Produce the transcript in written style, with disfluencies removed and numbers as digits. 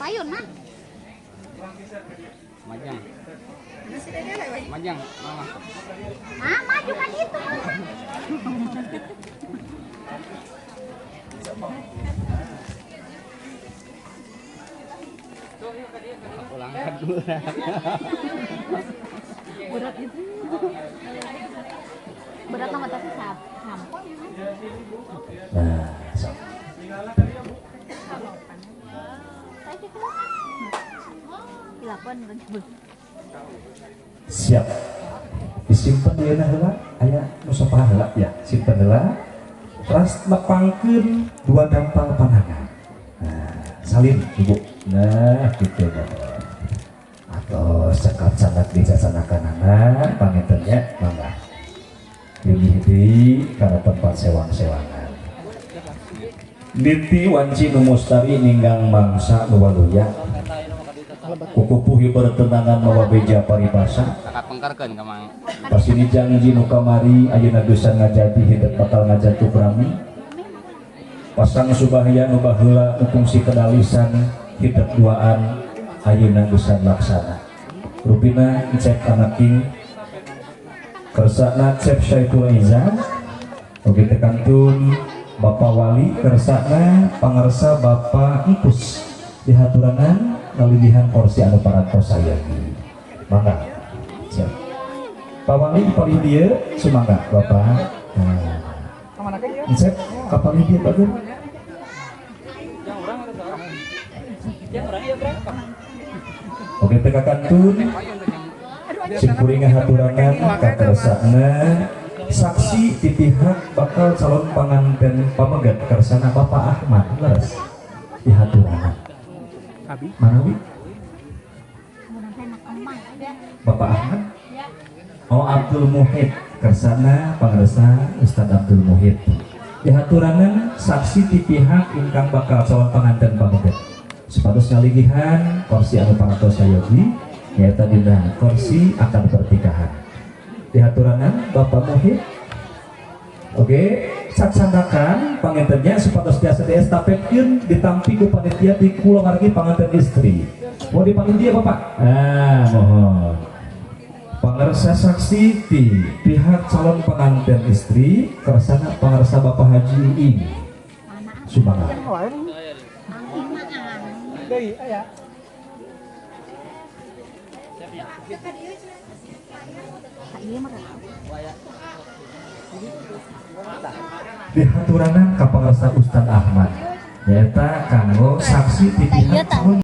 Payun mah. Majang. Majang, mama. Mama maju kan itu mama. Ulangkan dulu. Berat itu. Berat sama tapi sampun. Nah, siap. Disimpan dieuna heula, aya nu sapaha heula ya, simpen heula. Teras nepangkeun dua dampal panangan. Nah, salin Ibu. Nah, gitu. Atau cekap canak di cacanakanana panginten nya mangga. Pilih deui kana tempat sewang-sewangan. Niti wanci nu mustari ninggang mangsa nu waluya. Kukupuh bertenangan mawa beja paribasa. Kakak pengkarkeun ka Mang. Pasini janji nu kamari ayeuna geus ngajadi hidup bakal ngajatuh rami. Pasang subahya nu baheula nu kungsi kedalisan hidup duaan ayeuna geus laksana. Rupina Cep Anaking kersana Cep Syaiful Izan oge teh kantun Bapak Wali kersana pangersa Bapak Ipus dihaturanan ngalidihan kursi anu parantos sayagi. Mangga. Siap. Pak Wali palih dieu sumangga Bapak. Nah. Cep ka palih dieu bagus. Oke teh kantun simkuring ngahaturanan kakersana saksi di pihak bakal calon panganten pamegat kersana Bapak Ahmad leres dihaturanan. Manawi Bapak Ahmad? Oh Abdul Muhid kersana pangersa Ustadz Abdul Muhid dihaturanan saksi di pihak ingkang bakal calon panganten pamegat supados ngaligihan kursi anu parantos sayogi nyaeta dina kursi akan pertikahan dihaturanan Bapak Muhid. Oke, cacanakan pangantennya supados tiasa diestafetkeun ditampi ku panitia di kula ngargi panganten istri. Mau dipanggil dia Bapak? Ah, mohon. Pangersa saksi di pihak calon pengantin istri kersana pangersa Bapak Haji Ing. Sumangga. Dihaturanan ka pangersa Ustadz Ahmad nyaeta kanggo saksi di pihak calon